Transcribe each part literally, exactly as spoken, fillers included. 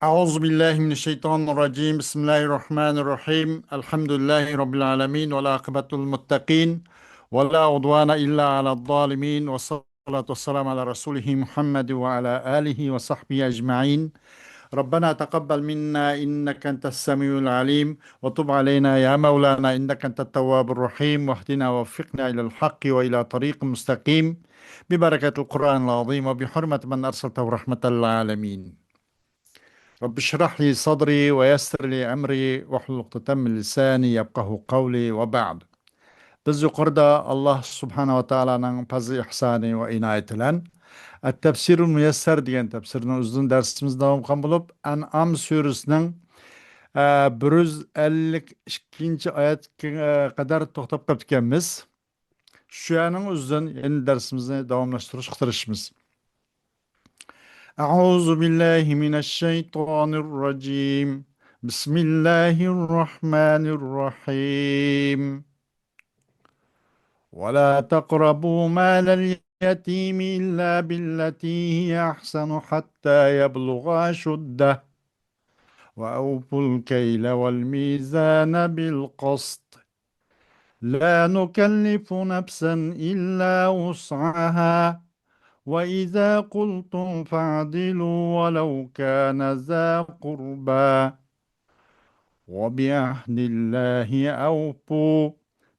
أعوذ بالله من الشيطان الرجيم. بسم الله الرحمن الرحيم. الحمد لله رب العالمين، والعاقبة للمتقين، ولا عدوان إلا على الظالمين، والصلاة والسلام على رسوله محمد وعلى آله وصحبه أجمعين. ربنا تقبل منا إنك أنت السميع العليم، وتب علينا يا مولانا إنك أنت التواب الرحيم، واهدنا ووفقنا إلى الحق وإلى طريق مستقيم، ببركة القرآن العظيم وبحرمة من أرسلته رحمة للعالمين. رب اشرح لي صدري ويسر لي أمري واحلل عقدة من لساني يفقهوا قولي وبعد. بىز يۇقىرىدا ئاللاھ سۇبھانەھۇ ۋە تائالانىڭ پەزلى ئېھسانى ۋە ئىنايىتى بىلەن ئەت-تەپسىرۇل مۇيەسسەر دېگەن تەپسىرنىڭ ئۆزىدىن دەرسىمىزنى داۋام قىلغان بولۇپ، ئەنئام سۈرىسىنىڭ، ئە، بىر يۈز ئەللىك ئىككىنچى ئايەتكە، ئە، قەدەر توختاپ قېلىپتىكەنمىز. شۇ يەرنىڭ ئۆزىدىن يەنە دەرسىمىزنى داۋاملاشتۇرۇشقا تىرىشىمىز. أعوذ بالله من الشيطان الرجيم. بسم الله الرحمن الرحيم. ولا تقربوا مال اليتيم إلا بالتي هي أحسن حتى يبلغ أشده وأوفوا الكيل والميزان بالقسط لا نكلف نفسا إلا وسعها وإذا قلتم فاعدلوا ولو كان ذا قربى وبعهد الله أوفوا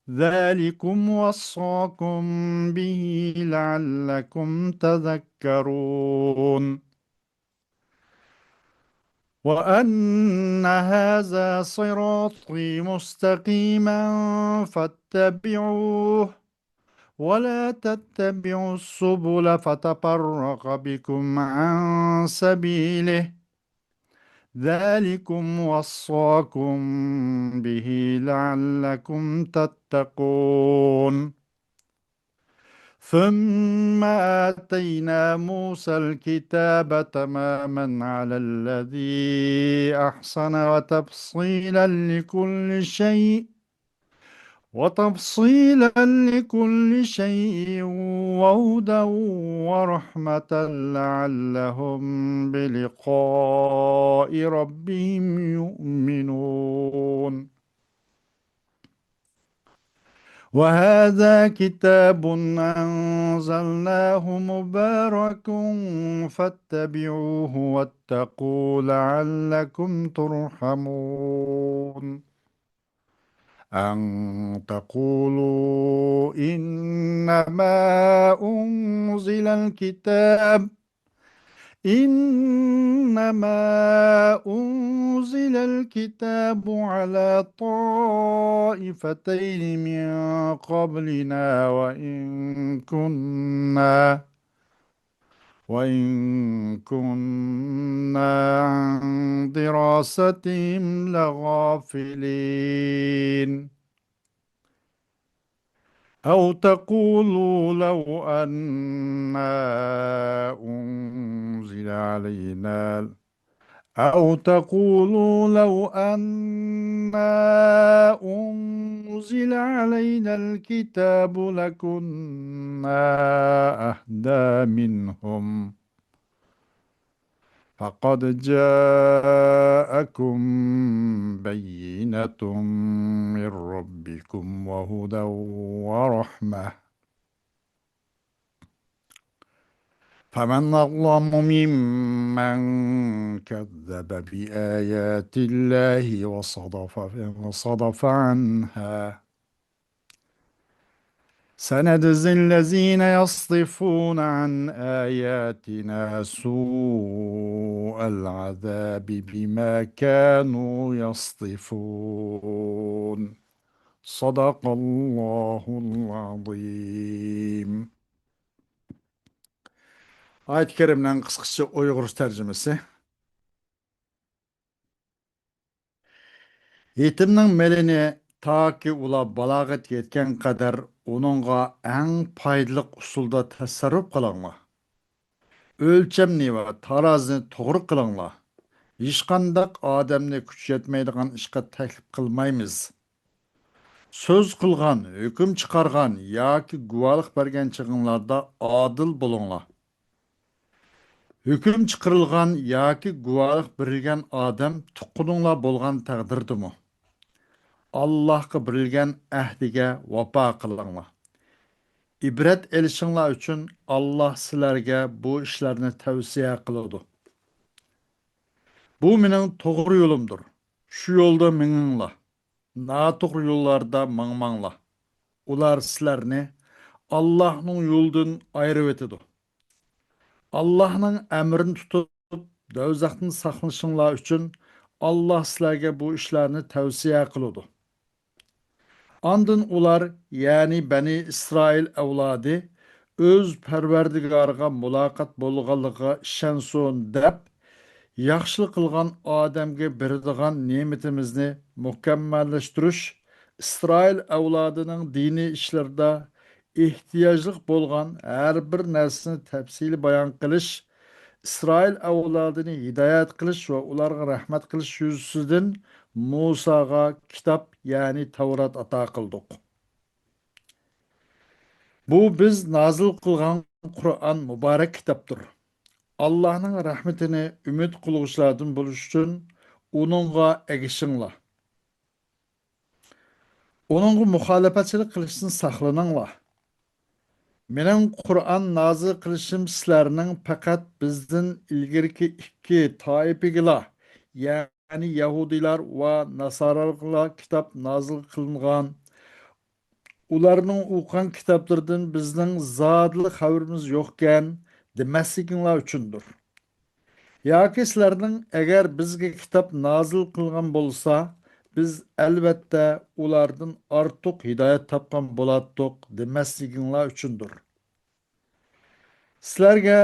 ذلكم وصاكم به لعلكم تذكرون. وأن هذا صراطي مستقيما فاتبعوه ولا تتبعوا السبل فتفرق بكم عن سبيله ذلكم وصاكم به لعلكم تتقون. ثم آتينا موسى الكتاب تماما على الذي أحسن وتفصيلا لكل شيء وتفصيلا لكل شيء وهدى ورحمة لعلهم بلقاء ربهم يؤمنون. وهذا كتاب أنزلناه مبارك فاتبعوه واتقوا لعلكم ترحمون. أن تقولوا إنما أنزل الكتاب إنما أنزل الكتاب على طائفتين من قبلنا وإن كنا وإن كنا عن دراستهم لغافلين. أو تقولوا لو أنا أنزل علينا أو تقولوا لو أنا أنزل علينا الكتاب لكنا أهدى منهم فقد جاءكم بينة من ربكم وهدى ورحمة فمن أظلم ممن كذب بآيات الله وصدف، وصدف عنها سنجزي الذين يصدفون عن آياتنا سوء العذاب بما كانوا يصدفون. صدق الله العظيم. ئايەت كەرىمنىڭ قىسقىچە ئۇيغۇرچە تەرجىمىسى. يېتىمنىڭ مېلىنى تاكى ئۇلار بالاغەتكە يەتكەن قەدەر ئۇنىڭغا ئەڭ پايدىلىق ئۇسۇلدا تەسەررۇپ قىلىڭلار. ئۆلچەمنى ۋە تارازىنى توغرا قىلىڭلار. ھېچقانداق ئادەمنى كۈچى يەتمەيدىغان ئىشقا تەكلىپ قىلمايمىز. سۆز قىلغان، ھۆكۈم چىقارغان ياكى گۇۋاھلىق بەرگەن چېغىڭلاردا ئادىل بولۇڭلار. ھۆكۈم چىقىرىلغان ياكى گۇۋاھلىق بېرىلگەن ئادەم تۇغقىنىڭلار بولغان تەقدىردىمۇ، ئاللاھقا بېرىلگەن ئەھدىگە ۋاپا قىلىڭلار. ئىبرەت ئېلىشىڭلار ئۈچۈن ئاللاھ سىلەرگە بۇ ئىشلارنى تەۋسىيە قىلىدۇ. بۇ مېنىڭ توغرا يولۇمدۇر. شۇ يولدا مېڭىڭلار. ناتوغرا يوللاردا ماڭماڭلار. ئۇلار سىلەرنى ئاللاھنىڭ يولىدىن ئايرىۋېتىدۇ. ئاللاھنىڭ ئەمرىنى تۇتۇپ، دوزاختىن ساقلىنىشىڭلار ئۈچۈن ئاللاھ سىلەرگە بۇ ئىشلارنى تەۋسىيە قىلىدۇ. ئاندىن ئۇلار، يەنى بەنى ئىسرائىل ئەۋلادى، ئۆز پەرۋەردىگارىغا مۇلاقات بولغانلىقىغا ئىشەنسۇن دەپ، ياخشىلىق قىلغان ئادەمگە بېرىدىغان نېمىتىمىزنى مۇكەممەللەشتۈرۈش، ئىسرائىل ئەۋلادىنىڭ دىنىي ئىشلىرىدا ئېھتىياجلىق بولغان ھەر بىر نەرسىنى تەپسىلىي بايان قىلىش، ئىسرائىل ئەۋلادىنى ھىدايەت قىلىش ۋە ئۇلارغا رەھمەت قىلىش يۈزىسىدىن مۇساغا كىتاب، يەنى تەۋرات ئاتا قىلدۇق. بۇ بىز نازىل قىلغان قۇرئان مۇبارەك كىتابتۇر. ئاللاھنىڭ رەھمىتىنى ئۈمىد قىلغۇچىلاردىن بولۇش ئۈچۈن ئۇنىڭغا ئەگىشىڭلار. ئۇنىڭغا مۇخالىپەتچىلىك قىلىشتىن ساقلىنىڭلار. مېنىڭ قۇرئان نازىل قىلىشىم سىلەرنىڭ پەقەت بىزدىن ئىلگىرىكى ئىككى تائىپىگىلا، يەنى يەھۇدىيلار ۋە ناسارالارغىلا كىتاب نازىل قىلىنغان، ئۇلارنىڭ ئوقۇغان كىتابلىرىدىن بىزنىڭ زادىلا خەۋىرىمىز يوقكەن دېمەسلىكىڭلار ئۈچۈندۇر. ياكى سىلەرنىڭ ئەگەر بىزگە كىتاب نازىل قىلغان بولسا، بىز ئەلۋەتتە ئۇلاردىن ئارتۇق ھىدايەت تاپقان بولاتتۇق دېمەسلىكىڭلار ئۈچۈندۇر. سىلەرگە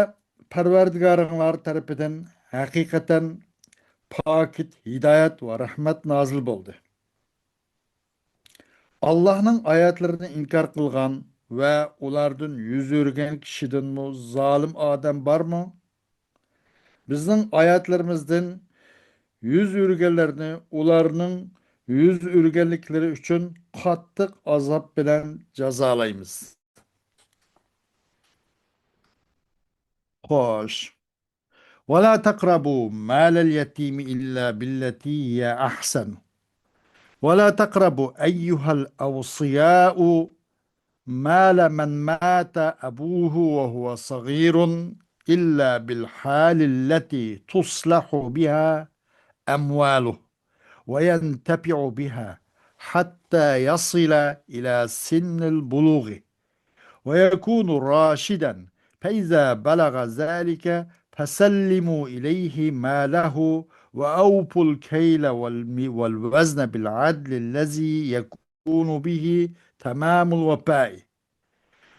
پەرۋەردىگارىڭلار تەرىپىدىن ھەقىقەتەن پاكىت ھىدايەت ۋە رەھمەت نازىل بولدى. ئاللاھنىڭ ئايەتلىرىنى ئىنكار قىلغان ۋە ئۇلاردىن يۈز ئۆرۈگەن كىشىدىنمۇ زالىم ئادەم بارمۇ؟ بىزنىڭ ئايەتلىرىمىزدىن يۈز ئۆرۈگەنلەرنى ئۇلارنىڭ يۈز ئۆرۈگەنلىكلىرى ئۈچۈن قاتتىق ئازاب بىلەن جازالايمىز. خوش. ولا تقربوا مال اليتيم إلا بالتي هي أحسن. ولا تقربوا أيها الأوصياء مال من مات أبوه وهو صغير إلا بالحال التي تصلح بها أمواله وينتفع بها حتى يصل إلى سن البلوغ ويكون راشدا، فإذا بلغ ذلك فسلموا إليه ماله وأوفوا الكيل والم-، والوزن بالعدل الذي يكون به تمام الوفاء.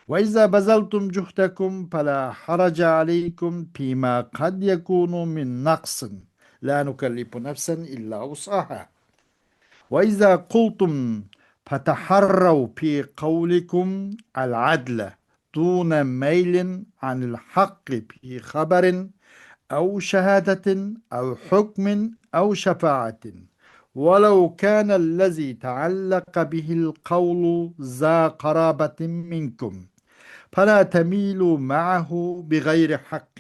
وإذا بذلتم جهدكم فلا حرج عليكم فيما قد يكون من نقص، لا نكلف نفسا إلا وسعها. وإذا قلتم فتحروا في قولكم العدل دون ميل عن الحق في خبر أو شهادة أو حكم أو شفاعة، ولو كان الذي تعلق به القول ذا قرابة منكم، فلا تميلوا معه بغير حق،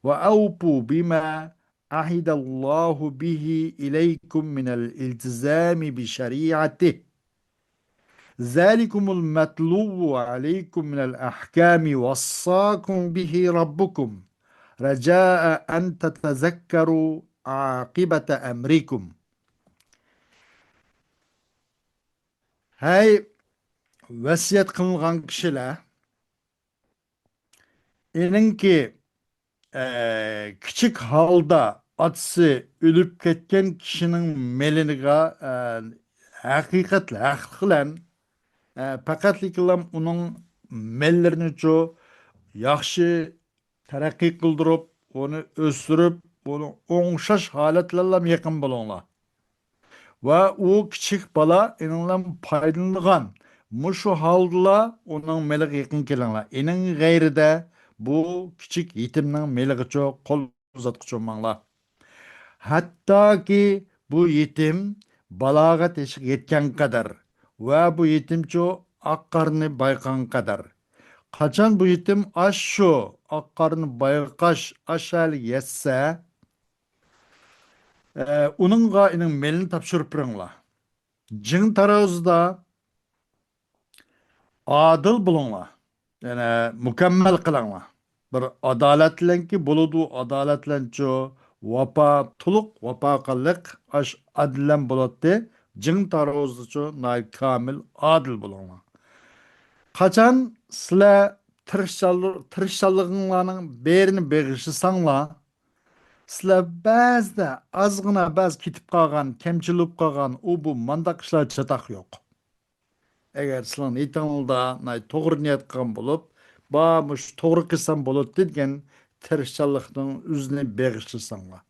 وأوفوا بما عهد الله به إليكم من الالتزام بشريعته، ذلكم المتلو عليكم من الأحكام وصاكم به ربكم رجاء أن تتذكروا عاقبة أمركم. ھەي، ۋەسىيەت قىلىنغان كىشىلەر! ئېنىڭكى، ئە، كىچىك ھالدا ئاتىسى ئۆلۈپ كەتكەن كىشىنىڭ مېلىغا، ئە، ھەقىقەت ھەقلىق بىلەن، ئە، پەقەتلىكلا ئۇنىڭ مېللىرىنىچۇ ياخشى تەرەققىي قىلدۇرۇپ، ئۇنى ئۆستۈرۈپ، ئۇنى ئوڭشاش ھالەتلەرلەم يېقىن بولۇڭلار. ۋە ئۇ كىچىك بالا ئېنىڭلام پايدىلىنىدىغان، مۇشۇ ھالدىلا ئۇنىڭ مېلىغا يېقىن كېلىڭلار. ئېنىڭ غەيرىدە بۇ كىچىك يېتىمنىڭ مېلىغىچۇ قول ئۇزاتقۇچۇ بولماڭلار. ھەتتاكى بۇ يېتىم بالاغەت يېشىغا يەتكەن قەدەر ۋە بۇ يېتىمچۇ ئاق قارنى بايقىغان قەدەر. قاچان بۇ يېتىم ئاشۇ ئاق قارنى بايقاش ئاشۇ ھالغا يەتسە، ئە، ئۇنىڭغا ئېنىڭ مېلىنى تاپشۇرۇپ بېرىڭلار. جىڭ تارازىدا ئادىل بولۇڭلار. يەنى مۇكەممەل قىلىڭلار. بىر ئادالەتلەنكى بولىدۇ، ئادالەتلەنچۇ، ۋاپا، تولۇق ۋاپا قىلىق، ئاش ئادىلەن بولاتتى. جىڭ تارازىچۇ ناھايىتى كامىل، ئادىل بولۇڭلار. قاچان سىلەر تىرىشچانلىق، تىرىشچانلىقىڭلارنىڭ بېرىنى بېغىشلىساڭلار، سىلەر بەزىدە ئازغىنا بەزى كېتىپ قالغان، كەمچىل بولۇپ قالغان، ئۇ بۇ مانداق ئىشلار چاتاق يوق. ئەگەر سىلەرنىڭ نىيىتىڭلاردا ناھايىتى توغرا نىيەت قىلغان بولۇپ، با، مۇشۇ توغرا قىلسام بولاتتى دېگەن تىرىشچانلىقنىڭ ئۆزىنى بېغىشلىساڭلار.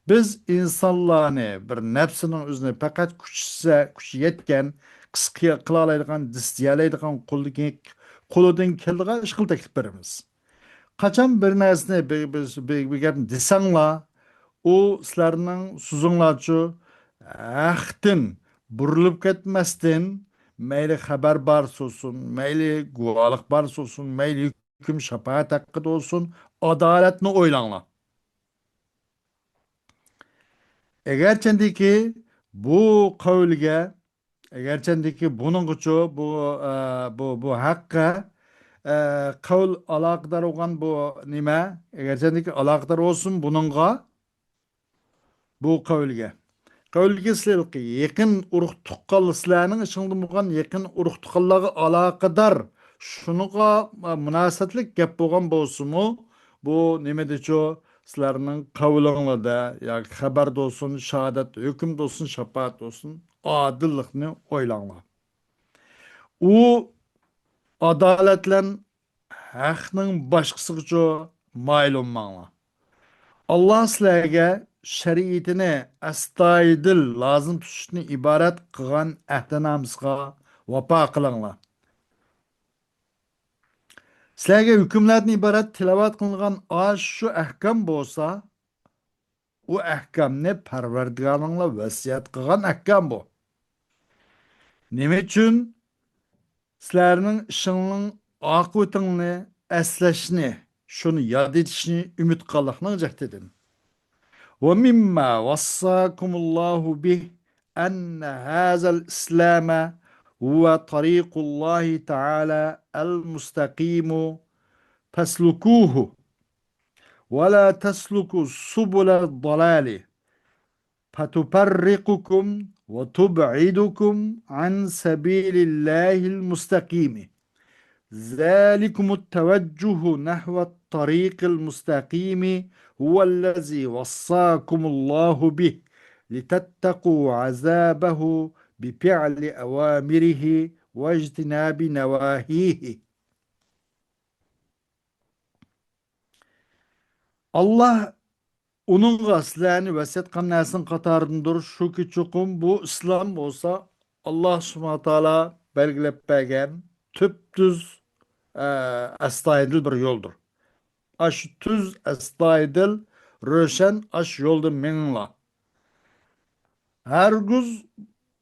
بىز ئىنسانلارنى بىر نەپسىنىڭ ئۆزىنى پەقەت كۈچىسە، كۈچى يەتكەن، قىسقا قىلالايدىغان، دىس دېيەلەيدىغان قولدىكى، قولىدىن كېلىدىغان ئىش قىلىپ تەكلىپ بېرىمىز. قاچان بىر نەرسىنى، بىر، بىر، بىر، بىر گەپنى دېسەڭلار، ئۇ سىلەرنىڭ سۆزۈڭلارچۇ ھەقتىن بۇرۇلۇپ كەتمەستىن، مەيلى خەۋەر بارسا بولسۇن، مەيلى گۇۋاھلىق بارسا بولسۇن، مەيلى ھۆكۈم شاپائەت ھەققىدە بولسۇن، ئادالەتنى ئويلاڭلار. ئەگەرچەندىكى بۇ قەۋلگە، ئەگەرچەندىكى بۇنىڭغىچۇ، بۇ، ئە، بۇ، بۇ ھەققە، ئە، قەۋل ئالاقىدار بولغان بۇ نېمە، ئەگەرچەندىكى ئالاقىدار بولسۇن بۇنىڭغا، بۇ قەۋلگە. قەۋلگە سىلەر يېقىن ئۇرۇق تۇغقانلار، سىلەرنىڭ ئىچىڭلاردا بولغان يېقىن ئۇرۇق تۇغقانلارغا ئالاقىدار، شۇنىڭغا، ئە، مۇناسىۋەتلىك گەپ بولغان بولسىمۇ، بۇ نېمىدىچۇ، سىلەرنىڭ قەۋلىڭلاردا ياكى خەۋەردە بولسۇن، شاھادەت، ھۆكۈمدە بولسۇن، شاپائەتتە بولسۇن، ئادىللىقنى ئويلاڭلار. ئۇ ئادالەت بىلەن ھەقنىڭ باشقىسىغىچۇ مايىل بولماڭلار. ئاللا سىلەرگە شەرىئىتىنى ئەستايىدىل لازىم تۇتۇشتىن ئىبارەت قىلغان ئەھدىنامىسىغا ۋاپا قىلىڭلار. سىلەرگە ھۆكۈملەردىن ئىبارەت تىلاۋەت قىلىنغان ئاشۇ ئەھكام بولسا، ئۇ ئەھكامنى پەرۋەردىگارىڭلار ۋەسىيەت قىلغان ئەھكام بۇ. نېمە ئۈچۈن؟ سىلەرنىڭ ئىشىڭنىڭ ئاقىۋىتىڭنى ئەسلەشنى، شۇنى ياد ئېتىشنى ئۈمىد قىلغانلىقنىڭ جەھتىدىن. ومما وصاكم الله به أن هذا الإسلام هو طريق الله تعالى المستقيم فاسلكوه ولا تسلكوا سبل الضلال فتفرقكم وتبعدكم عن سبيل الله المستقيم. ذلكم التوجه نحو الطريق المستقيم هو الذي وصاكم الله به لتتقوا عذابه بفعل أوامره واجتناب نواهيه. ئاللا ئۇنىڭغا سىلەرنى ۋەسىيەت قىلغان نەرسىنىڭ قاتارىدىندۇر، شۇكى چوقۇم بۇ ئىسلام بولسا، ئاللا سۇبھانەھۇ ۋە تائالا بەلگىلەپ بەرگەن تۈپتۈز، ئە، ئەستايىدىل بىر يولدۇر. ئاشۇ تۈز، ئەستايىدىل، روشەن ئاشۇ يولدا مېڭىڭلار. ھەرگىز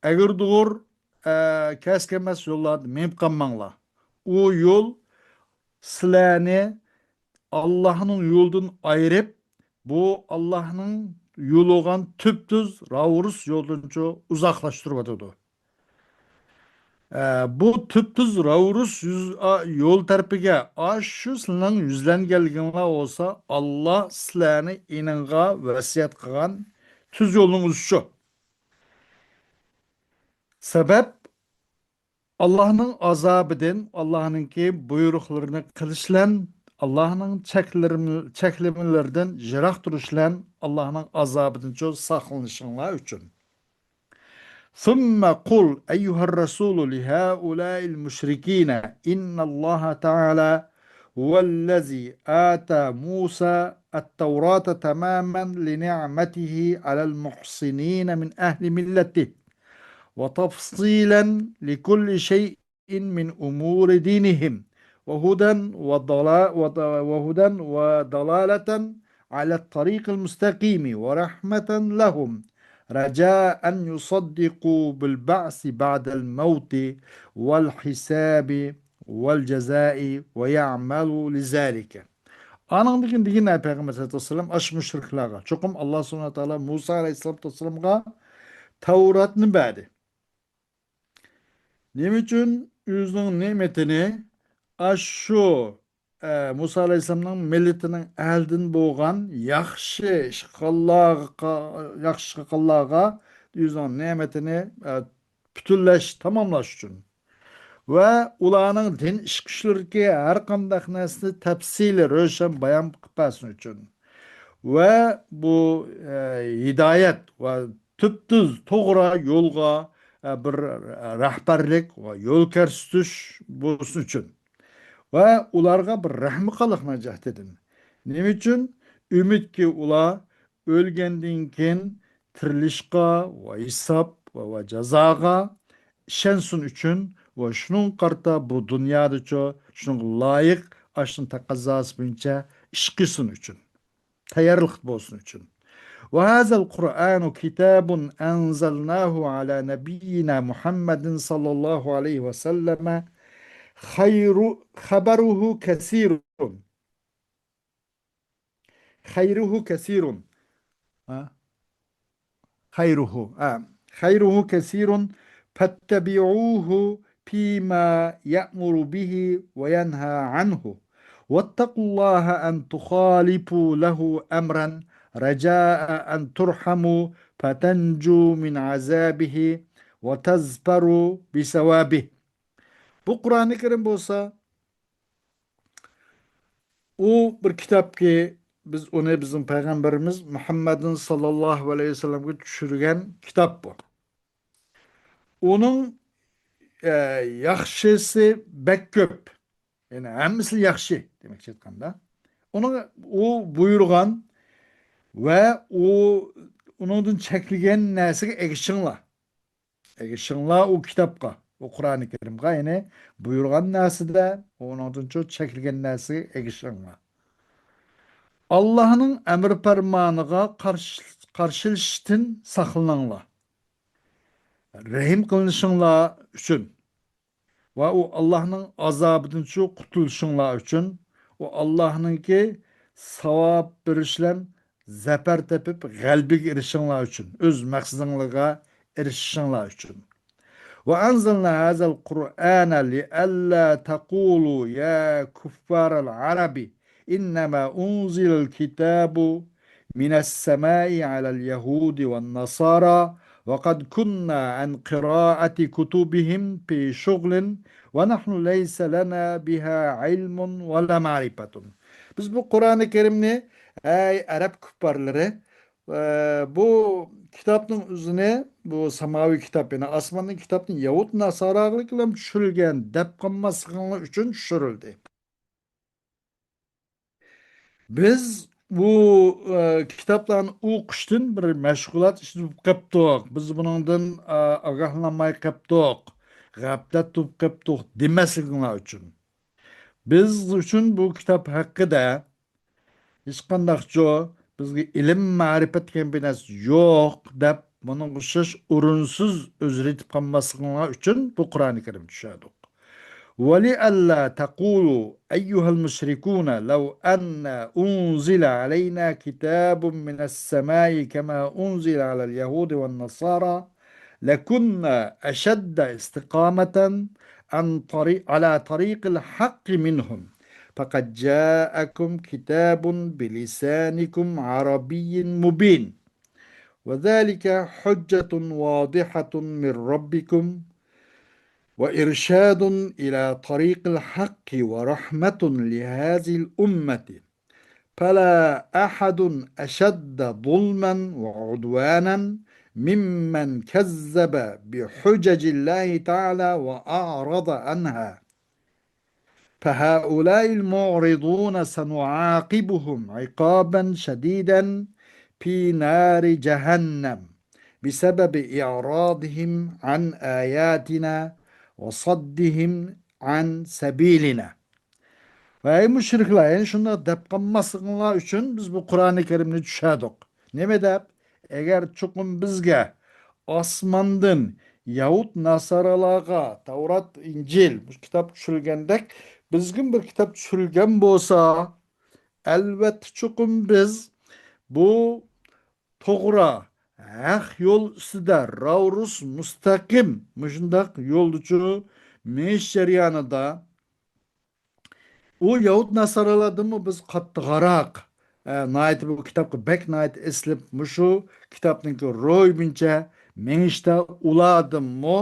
ئەگرى-توغرا، ئە، كەس كەلمەس يوللاردا مېڭىپ قالماڭلار. ئۇ يول سىلەرنى ئاللاھنىڭ يولىدىن ئايرىپ، بۇ ئاللاھنىڭ يولى بولغان تۈپتۈز راۋۇرۇس يولدىنچۇ ئۇزاقلاشتۇرۇۋاتىدۇ. ئە، بۇ تۈپتۈز راۋۇرۇس يۈز-، ئا، يول تەرىپىگە ئاشۇ سىلەرنىڭ يۈزلەنگەنلىكىڭلار بولسا، ئاللا سىلەرنى ئېنىڭغا ۋەسىيەت قىلغان تۈز يولنىڭ ئۆزى شۇ. سەۋەب، ئاللاھنىڭ ئازابىدىن، ئاللاھنىڭكى بۇيرۇقلىرىنى قىلىش بىلەن، ئاللاھنىڭ چەكلىرىم-، چەكلىمىلىرىدىن يىراق تۇرۇش بىلەن، ئاللاھنىڭ ئازابىدىنچۇ ساقلىنىشىڭلار ئۈچۈن. ثم قل أيها الرسول لهؤلاء المشركين إن الله تعالى هو الذي آتى موسى التوراة تماما لنعمته على المحسنين من أهل ملته، وتفصيلا لكل شيء من أمور دينهم، وهدى وضلا-، وض-، وهدى ودلالة على الطريق المستقيم، ورحمة لهم، رجاء أن يصدقوا بالبعث بعد الموت والحساب والجزاء ويعملوا لذلك. ئانىڭدىن كېيىن دېگىنى پەيغەمبەر سەللەللاھۇ ئەلەيھى ۋەسەللەم ئاشۇ مۇشرىكلارغا، چوقۇم ئاللا سۇبھانەھۇ ۋە تائالا مۇسا ئەلەيھىسسالام ۋەسسالامغا تەۋراتنى بەردى. نېمە ئۈچۈن؟ ئۆزىنىڭ نېمىتىنى ئاشۇ، ئە، مۇسا ئەلەيھىسسالامنىڭ مىللىتىنىڭ ئەھلىدىن بولغان ياخشى ئىش قىلغانلارغا، ياخشى ئىش قىلغانلارغا ئۆزىنىڭ نېمىتىنى، ئە، پۈتۈنلەش، تاماملاش ئۈچۈن ۋە ئۇلارنىڭ دىن ئىشقا چۈشۈرۈكى ھەر قانداق نەرسىنى تەپسىلىي روشەن بايان قىلىپ بەرسۇن ئۈچۈن ۋە بۇ، ئە، ھىدايەت ۋە تۈپتۈز توغرا يولغا، ئە، بىر رەھبەرلىك ۋە يول كۆرسىتىش بولسۇن ئۈچۈن ۋە ئۇلارغا بىر رەھمى قىلىقنىڭ جەھىتىدىن. نېمە ئۈچۈن؟ ئۈمىدكى ئۇلار ئۆلگەندىن كېيىن تىرىلىشقا ۋە ھېساب ۋە، ۋە جازاغا ئىشەنسۇن ئۈچۈن ۋە شۇنىڭغا قارىتا بۇ دۇنيادىچۇ شۇنىڭغا لايىق ئاشۇنىڭ تەقەززاسى بويىچە ئىش قىلسۇن ئۈچۈن، تەييارلىق بولسۇن ئۈچۈن. وهذا القرآن كتاب أنزلناه على نبينا محمد صلى الله عليه وسلم خير، خبره كثير، خيره كثير. ها؟ خيره، آه. خيره كثير فاتبعوه فيما يأمر به وينهى عنه واتقوا الله أن تخالفوا له أمرا رجاء أن ترحموا فتنجوا من عذابه وتظفروا بثوابه. بۇ قۇرئانى كەرىم بولسا ئۇ بىر كىتابكى، بىز ئۇنى بىزنىڭ پەيغەمبىرىمىز مۇھەممەدىن ساللاللاھۇ ئەلەيھى ۋەسەللەمگە چۈشۈرگەن كىتاب بۇ. ئۇنىڭ، ئە، ياخشىسى بەك كۆپ. يەنى ھەممىسى ياخشى، دېمەكچى ئېيتقاندا. ئۇنىڭ، ئۇ بۇيرۇغان ۋە ئۇ، ئۇنىڭدىن چەكلىگەن نەرسىگە ئەگىشىڭلار. ئەگىشىڭلار ئۇ كىتابقا، ئۇ قۇرئانى كەرىمغا، يەنى بۇيرۇغان نەرسىدە، ئۇنىڭدىن چوڭ چەكلىگەن نەرسىگە ئەگىشىڭلار. ئاللاھنىڭ ئەمر پەرمانىغا قارشى، قارشىلىشىشتىن ساقلىنىڭلار. رەھىم قىلىنىشىڭلار ئۈچۈن ۋە ئۇ ئاللاھنىڭ ئازابىدىنچۇ قۇتۇلۇشۇڭلار ئۈچۈن، ئۇ ئاللاھنىڭكى ساۋاب بېرىش بىلەن زەپەر تېپىپ، غەلىبىگە ئېرىشىشىڭلار ئۈچۈن، ئۆز مەقسىتىڭلارغا ئېرىشىشىڭلار ئۈچۈن. وأنزلنا هذا القرآن لئلا تقولوا يا كفار العرب إنما أنزل الكتاب من السماء على اليهود والنصارى وقد كنا عن قراءة كتبهم في شغل ونحن ليس لنا بها علم ولا معرفة. بىز بۇ قۇرئانى كەرىمنى، ئەي ئەرەب كۇپپارلىرى، ئە، بۇ كىتابنىڭ ئۆزىنى، بۇ ساماۋىي كىتاب، يەنى ئاسماننىڭ كىتابنى يەھۇد ناساراغىلىكلام چۈشۈرۈلگەن دەپ قالماسلىقىڭلار ئۈچۈن چۈشۈرۈلدى. بىز بۇ، ئە، كىتابلارنى ئوقۇشتىن بىر مەشغۇلات ئىچىدە بولۇپ قاپتۇق. بىز بۇنىڭدىن، ئە، ئاگاھلانماي قاپتۇق. غەپلەت بولۇپ قاپتۇق دېمەسلىكىڭلار ئۈچۈن. بىز ئۈچۈن بۇ كىتاب ھەققىدە ھېچقانداقچۇ بىزگە ئىلىم، مەرىپەت دېگەن بىر نەرسە يوق دەپ، بۇنىڭغا ئوخشاش ئورۇنسىز ئۆزرە ئېيتىپ قالماسلىقىڭلار ئۈچۈن بۇ قۇرئانى كەرىم چۈشەردۇق. ولئلا تقولوا أيها المشركون لو أن أنزل علينا كتاب من السماء كما أنزل على اليهود والنصارى لكنا أشد استقامة عن طريق، على طريق الحق منهم، فقد جاءكم كتاب بلسانكم عربي مبين، وذلك حجة واضحة من ربكم وإرشاد إلى طريق الحق ورحمة لهذه الأمة، فلا أحد أشد ظلما وعدوانا ممن كذب بحجج الله تعالى وأعرض عنها. فهؤلاء المعرضون سنعاقبهم عقابا شديدا في نار جهنم بسبب إعراضهم عن آياتنا وصدهم عن سبيلنا. ۋەي مۇشرىكلار، يەنى شۇنداق دەپ قالماسلىقىڭلار ئۈچۈن بىز بۇ قۇرئانى كەرىمنى چۈشەردۇق. نېمە دەپ؟ ئەگەر چوقۇم بىزگە ئاسماندىن يەھۇد ناسارالارغا تەۋرات، ئىنجىل، بۇ كىتاب چۈشۈرۈلگەندەك، بىزگىمۇ بىر كىتاب چۈشۈرۈلگەن بولسا، ئەلۋەتتە، چوقۇم بىز بۇ توغرا، ھەق يول ئۈستىدە، راۋرۇس، مۇستەقىم، مۇشۇنداق يولدىچۇ مېڭىش جەريانىدا ئۇ يەھۇد ناسارالاردىنمۇ بىز قاتتىقراق، ئە، ناھايىتى بۇ كىتابقا بەك ناھايىتى ئېسىلىپ، مۇشۇ كىتابنىڭكى روھى بويىچە مېڭىشتا ئۇلاردىنمۇ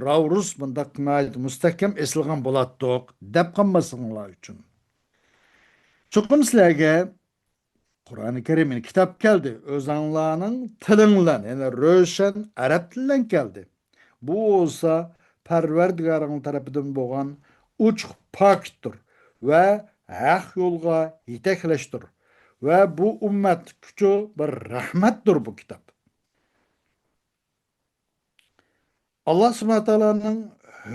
راۋرۇس مۇنداق ناھايىتى مۇستەھكەم ئېسىلغان بولاتتۇق، دەپ قالماسلىقىڭلار ئۈچۈن. چوقۇم سىلەرگە قۇرئانى كەرىم، يەنى كىتاب كەلدى، ئۆزەڭلارنىڭ تىلىڭ بىلەن، يەنى روشەن ئەرەب تىلى بىلەن كەلدى. بۇ بولسا پەرۋەردىگارىڭ تەرىپىدىن بولغان ئوچۇق پاكىتتۇر ۋە ھەق يولغا يېتەكلەشتۇر ۋە بۇ ئۈممەتكىچۇ بىر رەھمەتتۇر بۇ كىتاب. ئاللا سۇبھانەھۇ ۋە تائالانىڭ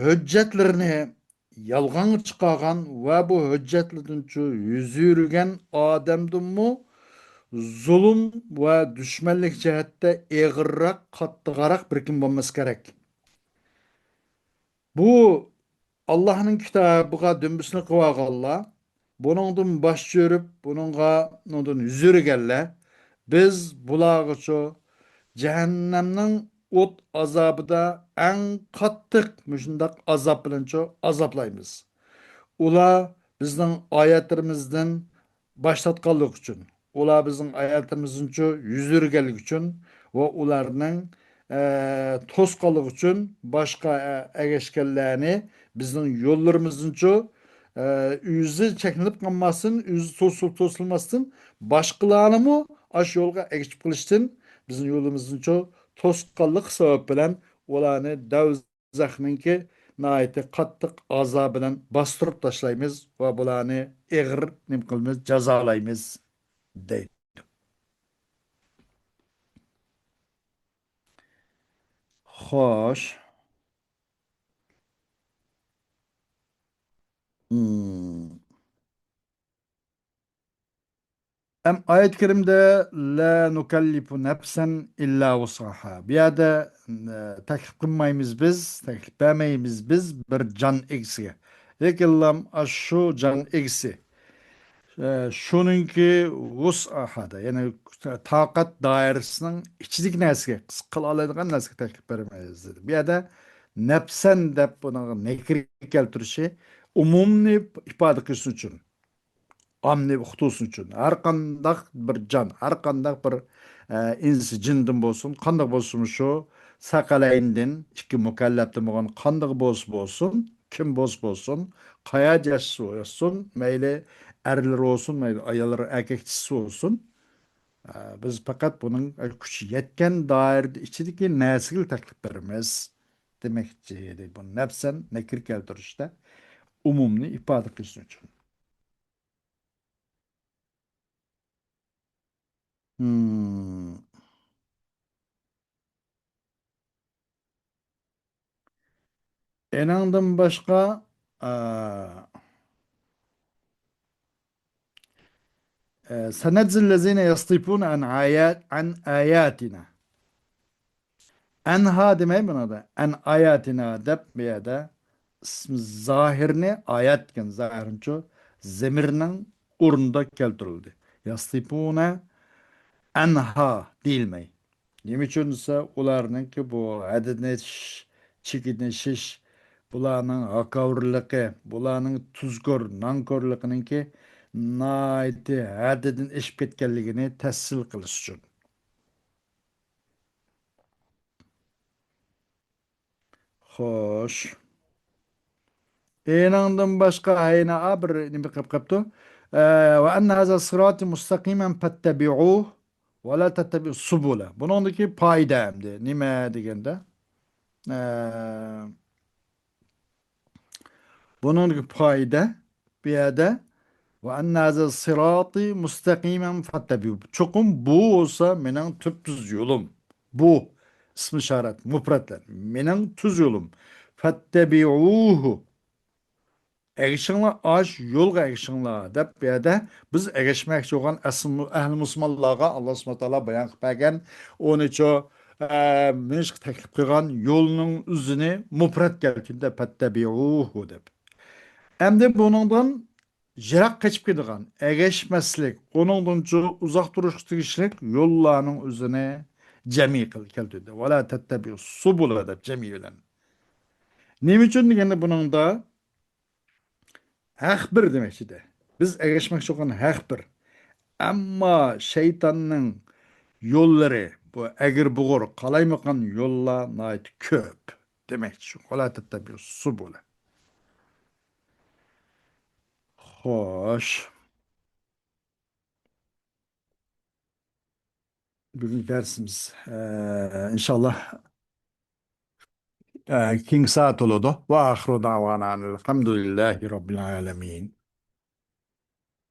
ھۆججەتلىرىنى يالغانغا چىقارغان ۋە بۇ ھۆججەتلىرىدىنچۇ يۈز ئۆرۈگەن ئادەمدىنمۇ زۇلۇم ۋە دۈشمەنلىك جەھەتتە ئېغىرراق، قاتتىقراق بىر كىم بولمىسا كېرەك. بۇ ئاللانىڭ كىتابىغا دۈمبىسىنى قىلىۋالغانلار، بۇنىڭدىن باش چۆرۈپ، بۇنىڭغا، بۇنىڭدىن يۈز ئۆرۈگەنلەر، بىز بۇلارغىچۇ جەھەننەمنىڭ ئوت ئازابىدا ئەڭ قاتتىق مۇشۇنداق ئازاب بىلەنچۇ ئازابلايمىز. ئۇلار بىزنىڭ ئايەتلىرىمىزدىن باش تارتقانلىقى ئۈچۈن، ئۇلار بىزنىڭ ئايەتلىرىمىزدىنچۇ يۈز ئۆرۈگەنلىكى ئۈچۈن ۋە ئۇلارنىڭ، ئە، توسقانلىقى ئۈچۈن باشقا، ئە، ئەگەشكەنلەرنى بىزنىڭ يوللىرىمىزدىنچۇ، ئە، ئۆزى چەكلىنىپ قالماستىن، ئۆزى توسۇل-، توسۇلماستىن، باشقىلارنىمۇ ئاشۇ يولغا ئەگىشىپ قېلىشتىن بىزنىڭ يولىمىزدىنچۇ توسقانلىق سەۋەب بىلەن ئۇلارنى دەۋ دوزاخنىڭكى ناھايىتى قاتتىق ئازابى بىلەن باستۇرۇپ تاشلايمىز ۋە بۇلارنى ئېغىر نېمە قىلىمىز، جازالايمىز، دەيدۇ. خوش. مم. ئەم ئايەت كەرىمدە «لا نۇكەللىفۇ نەفسەن ئىللا ۋۇسئەھا». بۇ يەردە، ئە، تەكلىپ قىلمايمىز بىز، تەكلىپ بەرمەيمىز بىز بىر جان ئىگىسىگە. لېكىنلا ئاشۇ جان ئىگىسى، ئە، شۇنىڭكى ۋۇسئەھادا، يەنى تاقەت دائىرىسىنىڭ ئىچىدىكى نەرسىگە، قىلالايدىغان نەرسىگە تەكلىپ بەرمەيمىز دېدى. بۇ يەردە نەپسەن دەپ بۇنىڭغا نەكىرە كەلتۈرۈشى ئومۇمنى ئىپادە قىلىش ئۈچۈن. ئاممىنى ئۇقتۇرسۇن ئۈچۈن، ھەر قانداق بىر جان، ھەر قانداق بىر، ئە، ئىنسى جىندىن بولسۇن، قانداق بولسىمۇ شۇ سەقەلەيندىن، ئىككى مۇكەللەپتىن بولغان قانداق بولسا بولسۇن، كىم بولسا بولسۇن، قايەردە ياشىسا ياشىسۇن، مەيلى ئەرلىرى بولسۇن، مەيلى ئاياللىرى، ئەركەكچىسى بولسۇن، ئە، بىز پەقەت بۇنىڭ كۈچى يەتكەن دائىرىدە ئىچىدىكى نەرسىگىلا تەكلىپ بېرىمىز دېمەكچى ئىدى. بۇ نەپسەن نەكىر كەلتۈرۈشتە ئومۇمنى ئىپادە قىلىش ئۈچۈن. مم. ئېنىڭدىن باشقا، ئا، ئە، سەنەجزىللەزىنە يەستىفۇنە ئەن ئايات-، ئەن ئاياتىنا. ئەنھا دېمەي بۇنىڭدا. ئەن ئاياتىنا دەپ بۇ يەردە ئىسمى زاھىرنى، ئايات دېگەن زاھىرنىچۇ، زېمىرنىڭ ئورنىدا كەلتۈرۈلدى. يەستىپۇنە ئەنھا دېيىلمەي. نېمە ئۈچۈن دېسە، ئۇلارنىڭكى بۇ ھەددىنى ئېشىش، چېكىنى ئېشىش، بۇلارنىڭ ھاكاۋۇرلۇقى، بۇلارنىڭ تۇزكور، نانكورلۇقىنىڭكى ناھايىتى ھەددىدىن ئېشىپ كەتكەنلىكىنى تەسىر قىلىش ئۈچۈن. خوش. ئېنىڭدىن باشقا ھەينائا بىر نېمە قىلىپ قاپتۇ. ئە، «ۋە ئەننە ھازا سىراتى مۇستەقىمەن فەتتەبىئۇھ ۋە لا تەتتەبىئۇس سۇبۇلە». بۇنىڭدىكى پائىدە ئەمدى نېمە دېگەندە، ئە، بۇنىڭدىكى پائىدە بۇ يەردە «ۋە ئەننە ھازا سىراتى مۇستەقىمەن فەتتەبىئۇھ». چوقۇم بۇ بولسا مېنىڭ تۈپتۈز يولۇم. بۇ ئىسمى ئىشارەت، مۇپرەتلەر. مېنىڭ تۈز يولۇم. فەتتەبىئۇھۇ. ئەگىشىڭلار، ئاش يولغا ئەگىشىڭلار دەپ بۇ يەردە بىز ئەگەشمەكچى بولغان ئەسلى-، ئەھلى مۇسۇلمانلارغا ئاللا سۇبھانەھۇ ۋە تائالا بايان قىلىپ بەرگەن. ئۇنىچۇ، ئە، مېڭىشقا تەكلىپ قىلغان يولنىڭ ئۆزىنى مۇپرەت كەلتۈردى، فەتتەبىئۇھۇ دەپ. ئەمدى بۇنىڭدىن يىراق قېچىپ كېتىدىغان، ئەگەشمەسلىك، ئۇنىڭدىنچۇ ئۇزاق تۇرۇشقا تېگىشلىك يوللارنىڭ ئۆزىنى جەمئىي قىل-، كەلتۈردى. «ۋەلا تەتتەبىئۇس سۇبۇلە» دەپ جەمئىي بىلەن. نېمە ئۈچۈن دېگەندە، بۇنىڭدا ھەق بىر دېمەكچىدە. بىز ئەگەشمەكچى بولغان ھەق بىر. ئەمما شەيتاننىڭ يوللىرى، بۇ ئەگرى بۇغۇر، قالايمىقان يوللار ناھايىتى كۆپ دېمەكچى. «ۋەلا تەتتەبىئۇس سۇبۇلە». خوش. بۈگۈنكى دەرسىمىز، ئە، ئىنشاللا، ئە، كېيىنكى سائەت بولىدۇ. ۋە ئاخىرۇ دەۋانا ئەلھەمدۇلىللاھى رەببىل ئالەمىن.